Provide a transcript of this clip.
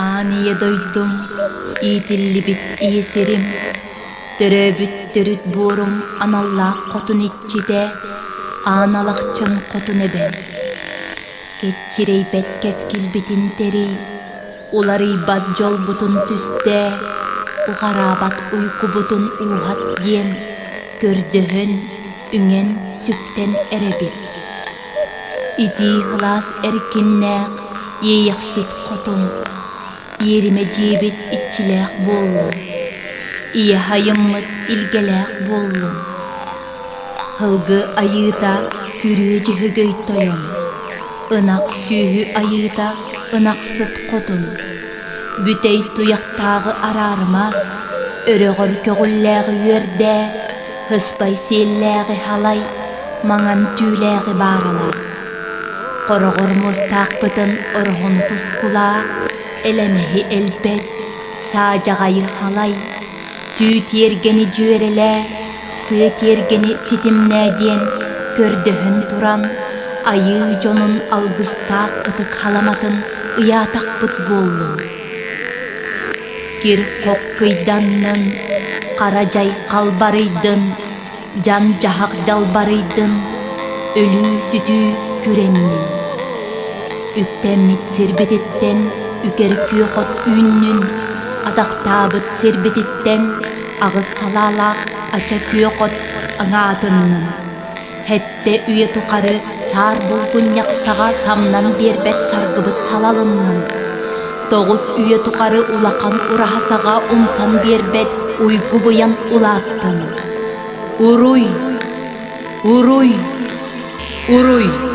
Аан ийэ дойдум, иитиллибит ийэ сирим, төрөөбүт төрүт буорум аналлаах хотун иччитэ, Аан Алахчын хотун эбэм. Кэччирэйбэт кэскилбитин тэрий, уларыйбат дьолбутун түстээ, уҕараабат уйгубутун ууһат диэн көрдөһөн, үҥэн, сүктэн эрэбит. Итии кылаас эркиннээх Иэйэхсит хотун, иэримэ дьиэбит иччилээх буоллун, ийэ айыммыт илгэлээх буоллун. Һылгы айыыта күрүө дьөһөгөй тойон, ынах сүөһү айыыта ынахсыт хотун. Бүтэй туйахтааҕы араарыма, өрөҕөр көҕүллээҕи үөрдээ, һыспай сиэллээҕи халай, маҥан түүлээҕи бааралаа. Хороҕор муостаахпытын ороһун тускулаа, элэмэһи элбэт, саадьаҕайы халай, түү тиэргэни дьүөрэлээ, сыа тиэргэни ситимнээ диэн көрдөһөн туран, айыы дьонун алгыстаах ытык халаматын ыйаатахпыт буоллун. Кир-хох кыйданнын, хара дьай халбарыйдын, дьан-дьаһах дьалбарыйдын, өлүү-сүтүү күрэннин. Үктэммит сирбититтэн үкэр күөх от үүннүн, атахтаабыт сирбититтэн аҕыс салаалаах ача күөх от аҥаатыннын. Сэттэ үйэ тухары саар булгунньах саҕа самнан биэрбэт саргыбыт салалыннын. 9 үйэ тухары улахан ураһа саҕа умсан биэрбэт уйгу быйаҥ улааттын. Уруй! Уруй! Уруй!